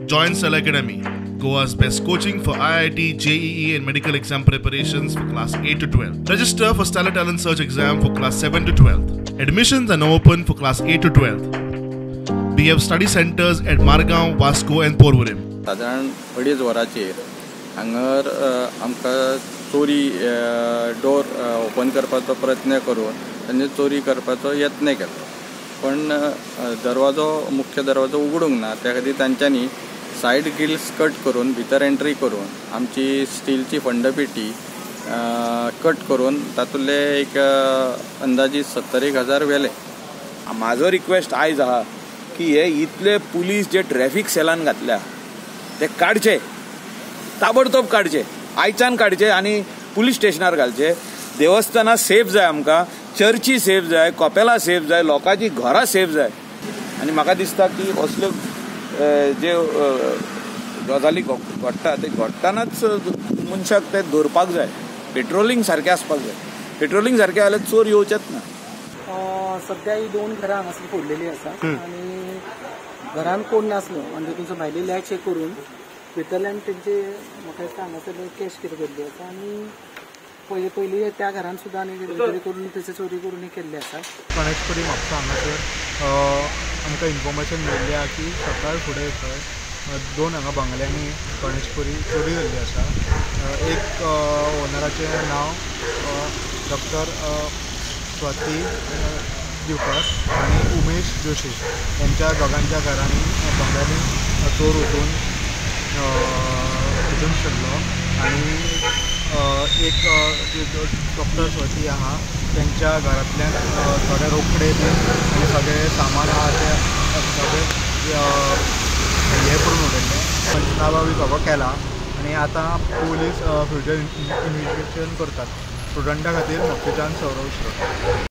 Join Stellar Academy, Goa's best coaching for IIT, JEE and medical exam preparations for class 8 to 12. Register for Stellar Talent Search exam for class 7 to 12. Admissions are now open for class 8 to 12. We have study centers at Margao, Vasco and Porvorim. सादारण 2.5 वरांचेर हांगर आमकां चोरी door open करपाचो प्रयत्न करून तांणी चोरी करपाचो यत्न केलो, पण दरवाजो मुख्य दरवाजो उगडूंक ना. त्या खातीर तांच्यांनी सायड ग्रिल्स कट करून भितर एंट्री करून आमची स्टीलची फंडपेटी कट करून तातूंतले एक अंदाजी 70,000 हजार व्हेले. म्हाजो रिक्वेस्ट आयज आहा की हे इतले पुलीस जे ट्रॅफिक सेलान घातल्या ते काडचे, ताबडतोब काडचे, आयच्यान काडचे आनी पुलीस स्टेशनार घालचे. देवस्थानां सेफ जाय आमकां, चर्ची सेफ जाय, कॉपेलां सेफ जाय, लोकांची घरां सेफ जाय. आनी म्हाका दिसता की असल्यो जे गजाली घडटा ते घडटनाच मनशाक ते धरपाक जाय. पेट्रोलिंग सारकें आसपाक जाय. पेट्रोलिंग सारकें जाल्यार चोर येवचेच ना. सद्या ही 2 घरां हांगासर फोडलेली आसा आनी घरान कोण नासलो आनी तेतून भायली लॅच चेक करून भितरल्यान तेंचे म्हाका दिसता हांगासर कॅश कितें केल्ली आसा आनी पयलीं त्या घरान सुद्दां आनी कितें करून तेचे चोरी करून केल्ली आसा. गणेशपुरी म्हापसा हांगासर आमकां इन्फॉर्मेशन मेळिल्ली आहा की सकाळ फुडें थंय 2 हांगा बंगल्यांनी गणेशपुरी चोरी जाल्ली आसा. एक ओनराचें नांव डॉक्टर स्वाती दिवकर आनी उमेश जोशी यांच्या दोगांच्या घरांनी बंगल्यांनी चोर वचून सरलो. आनी एक डॉक्टर स्वाती आहा त्यांच्या घरांतल्यान थोडे रोकडे बीन आनी सगळें सामान आहा तें सगळें हें करून उडयल्लें. पंचनामा बी सगळो केला आनी आतां पुलीस फ्युचर इन्वेस्टिगेशन करतात. स्टुडंटा खातीर म्हापशेंच्यान सौरव शिरोडकर.